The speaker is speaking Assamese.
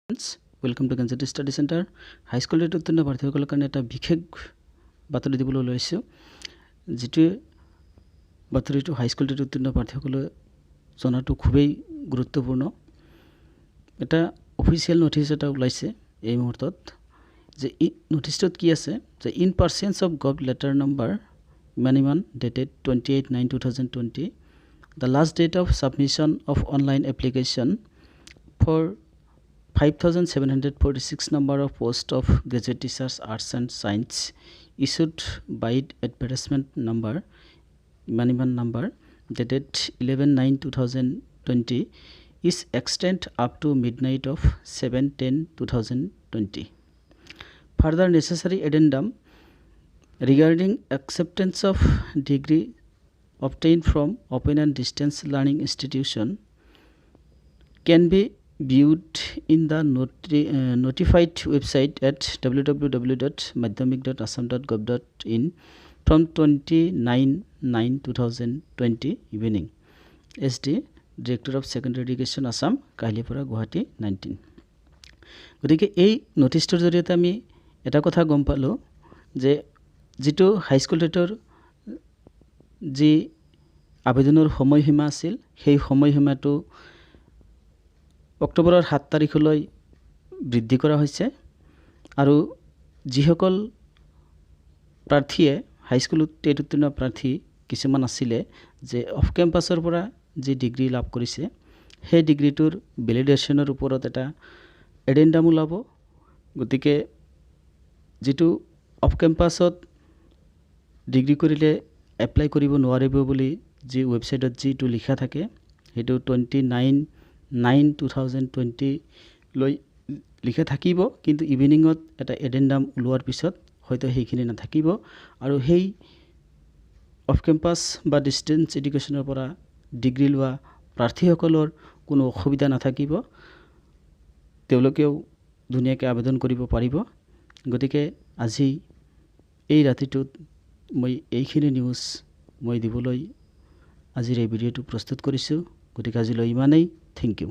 Welcome to Gyanjyoti Study Centre. High school TET উত্তীৰ্ণ প্ৰাৰ্থীসকলৰ কাৰণে এটা বিশেষ বাতৰি দিবলৈ ওলাইছোঁ, যিটোৱে বাতৰিটো হাইস্কুল টেট উত্তীৰ্ণ প্ৰাৰ্থীসকলে জনাটো খুবেই গুৰুত্বপূৰ্ণ। এটা অফিচিয়েল ন'টিছ এটা ওলাইছে এই মুহূৰ্তত যে ই ন'টিছটোত কি আছে যে in pursuance of Govt letter number ইমান ইমান dated 28/9/2020, the last date of submission of online application for 5746 number of post of graduate teachers, arts and science, issued by advertisement number ইমান ইমান number dated 11/9/2020, is extend up to midnight of 7/10/2020. Further, necessary addendum regarding acceptance of degree obtained from open and distance learning institution can be viewed in the notified website at www.madhyamik.assam.gov.in from 29/9/2020 evening. SD, Director of Secondary Education, Assam, Kahilipara, Guwahati 19. গতিকে এই ন'টিছটোৰ জৰিয়তে আমি এটা কথা গম পালোঁ যে যিটো হাইস্কুল টেটৰ যি আবেদনৰ সময়সীমা আছিল, সেই সময়সীমাটো অক্টোবৰৰ 7 তাৰিখলৈ বৃদ্ধি কৰা হৈছে আৰু যিসকল প্ৰাৰ্থীয়ে হাইস্কুলত টেট উত্তীৰ্ণ প্ৰাৰ্থী কিছুমান আছিলে যে অফ কেম্পাছৰ পৰা যি ডিগ্ৰী লাভ কৰিছে, সেই ডিগ্ৰীটোৰ ভেলিডেশ্যনৰ ওপৰত এটা এডেণ্ডাম ওলাব। গতিকে যিটো অফ কেম্পাছত ডিগ্ৰী কৰিলে এপ্লাই কৰিব নোৱাৰিব বুলি যি ৱেবছাইটত যিটো লিখা থাকে, সেইটো 29/9/2020লৈ লিখা থাকিব, কিন্তু ইভিনিঙত এটা এডেণ্ডাম ওলোৱাৰ পিছত হয়তো সেইখিনি নাথাকিব আৰু সেই অফ কেম্পাছ বা ডিষ্টেঞ্চ এডুকেশ্যনৰ পৰা ডিগ্ৰী লোৱা প্ৰাৰ্থীসকলৰ কোনো অসুবিধা নাথাকিব, তেওঁলোকেও ধুনীয়াকৈ আবেদন কৰিব পাৰিব। গতিকে আজি এই ৰাতিটোত মই এইখিনি নিউজ মই দিবলৈ আজিৰ এই ভিডিঅ'টো প্ৰস্তুত কৰিছোঁ। গতিকে আজিলৈ ইমানেই। Thank you.